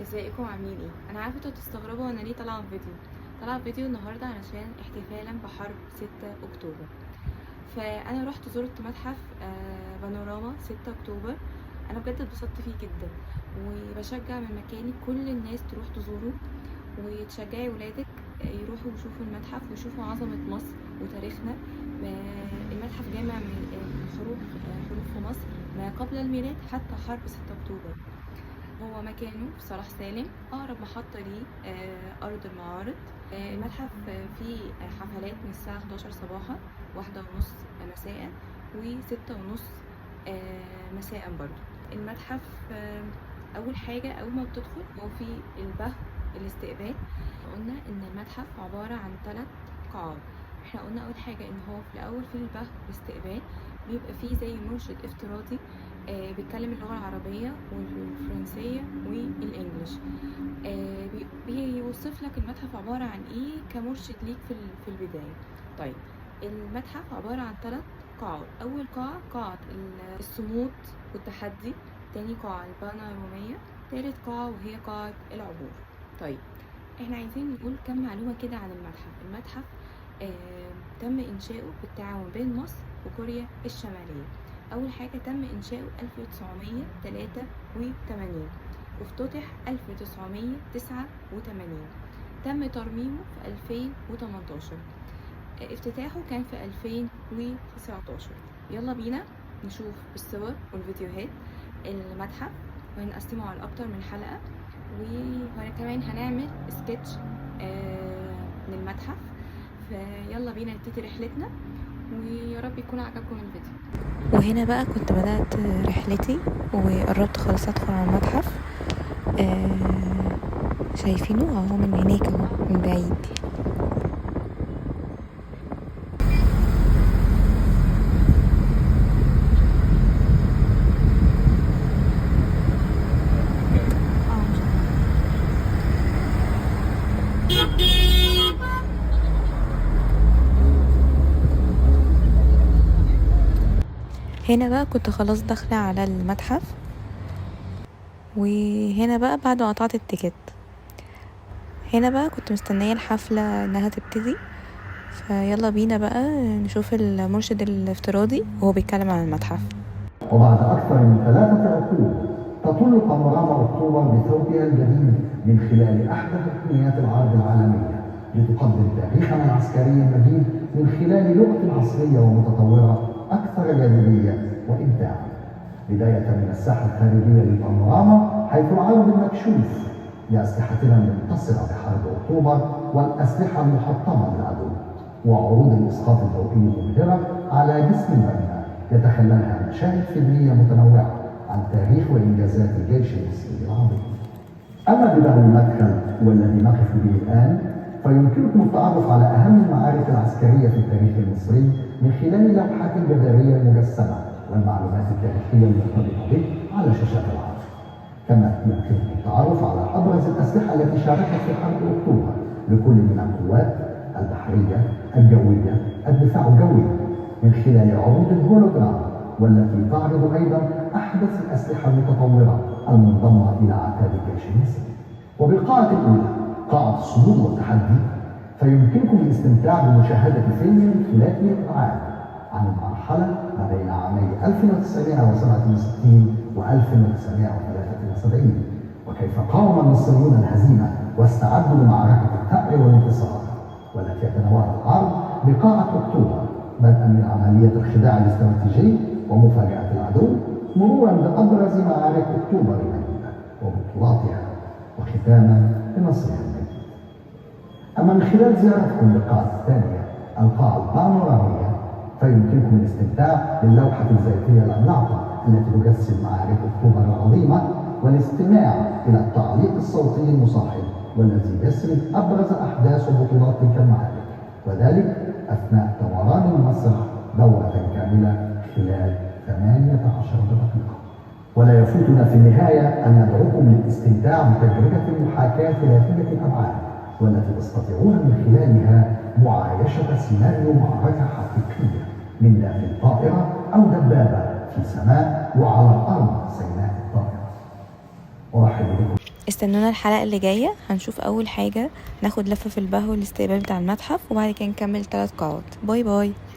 ازيكم عاملين ايه؟ انا عارفه انتوا تستغربوا انا ليه طالعه في فيديو. طالعه في فيديو النهارده علشان احتفالا بحرب 6 اكتوبر. فانا رحت زرت متحف بانوراما 6 اكتوبر. انا بجد اتبسطت فيه جدا، وبشجع من مكاني كل الناس تروح تزوره، وتشجعي ولادك يروحوا يشوفوا المتحف ويشوفوا عظمة مصر وتاريخنا. المتحف جامع من الحروب، حروب في مصر ما قبل الميلاد حتى حرب 6 اكتوبر. هو مكانه في صلاح سالم، أقرب محطة ليه أرض المعارض. المتحف فيه حفلات من الساعة 11 صباحا، 1:30 مساء، و6:30 مساء برضو. المتحف أول حاجة أول ما بتدخل هو فيه البهو الاستقبال. قلنا إن المتحف عبارة عن 3 قاعات. احنا قلنا أول حاجة إن هو في الأول فيه البهو الاستقبال، بيبقى فيه زي مرشد افتراضي بيتكلم اللغة العربية والفرنسية وال English، بيوصف لك المتحف عبارة عن ايه كمرشد ليك في البداية. طيب المتحف عبارة عن 3 قاعات. أول قاعة قاعة الصمود والتحدي، تاني قاعة البانورامية، تالت قاعة وهي قاعة العبور. طيب احنا عايزين نقول كم معلومة كده عن المتحف. المتحف تم إنشاؤه بالتعاون بين مصر وكوريا الشمالية. أول حاجة تم إنشاؤه 1983، وافتتح 1989، تم ترميمه في 2018، افتتاحه كان في 2019. يلا بينا نشوف الصور والفيديوهات المتحف، وهنقسمه على أكتر من حلقة، وكمان هنعمل سكتش للمتحف. فيلا بينا نبتدي رحلتنا، ويا رب يكون عجبكم الفيديو. وهنا بقى كنت بدأت رحلتي وقربت خلاص ادخل على المتحف. شايفينه اهو من هناك اهو من بعيد. هنا بقى كنت خلاص داخلة على المتحف، وهنا بقى بعد ما قطعت ال ticket هنا بقى كنت مستنية الحفلة انها تبتدي. فيلا بينا بقى نشوف المرشد الافتراضي وهو بيتكلم عن المتحف. وبعد أكثر من 3 عقود تطل بانوراما أكتوبر بثوبها الجديد من خلال أحدث تقنيات العرض العالمية، لتقدم تاريخنا العسكري المجيد من خلال لغة عصرية ومتطورة أكثر جاذبية وإمتاعا. بداية من الساحة الخارجية للبانوراما، حيث العرض المكشوف لأسلحتنا المنتصرة بحرب أكتوبر والأسلحة المحطمة للعدو، وعروض الإسقاط الضوئي المبهرة على جسم المبنى يتخللها مشاهد فيلمية متنوعة عن تاريخ وإنجازات الجيش المصري العظيم. أما بباب المدخل والذي نقف به الآن، فيمكنكم التعرف على أهم المعارك العسكرية في التاريخ المصري من خلال اللوحات الجدارية المجسمة والمعلومات التاريخية المرتبطة به على شاشات العرض. كما يمكنكم التعرف على أبرز الأسلحة التي شاركت في حرب أكتوبر لكل من القوات البحرية، الجوية، الدفاع الجوي، من خلال عروض الهولوجرام والتي تعرض أيضا أحدث الأسلحة المتطورة المنضمة إلى عتاد الجيش المصري. وبالقاعة الأولى، قاعة الصمود والتحدي، فيمكنكم الاستمتاع بمشاهدة فيلم ثلاثي الأبعاد عن المرحلة ما بين عامي 1967 و 1973، وكيف قاوم المصريون الهزيمة واستعدوا لمعركة الثأر والانتصار، والتي يتناولها العرض بقاعة أكتوبر بدءا من عملية الخداع الاستراتيجي ومفاجأة العدو، مرورا بأبرز معارك أكتوبر المجيدة وبطولاتها، وختاما بنصرها المجيد. أما من خلال زيارتكم للقاعة الثانية، القاعة البانورامية، فيمكنكم الاستمتاع باللوحة الزيتية العملاقة التي تجسد معارك أكتوبر العظيمة، والاستماع إلى التعليق الصوتي المصاحب والذي يسرد أبرز أحداث وبطولات تلك المعارك، وذلك أثناء دوران المسرح دورة كاملة خلال 18 دقيقة. ولا يفوتنا في النهاية أن ندعوكم للاستمتاع بتجربة المحاكاة ثلاثية الأبعاد، والتي تستطيعون من خلالها معايشة سيناريو معركة حقيقية من داخل طائرة أو دبابة في سماء وعلى أرض سيناء الطائرة. أرحب بكم. استنونا الحلقة اللي جاية، هنشوف أول حاجة ناخد لفة في البهو الاستقبال بتاع المتحف، وبعد كده نكمل 3 قاعات. bye bye.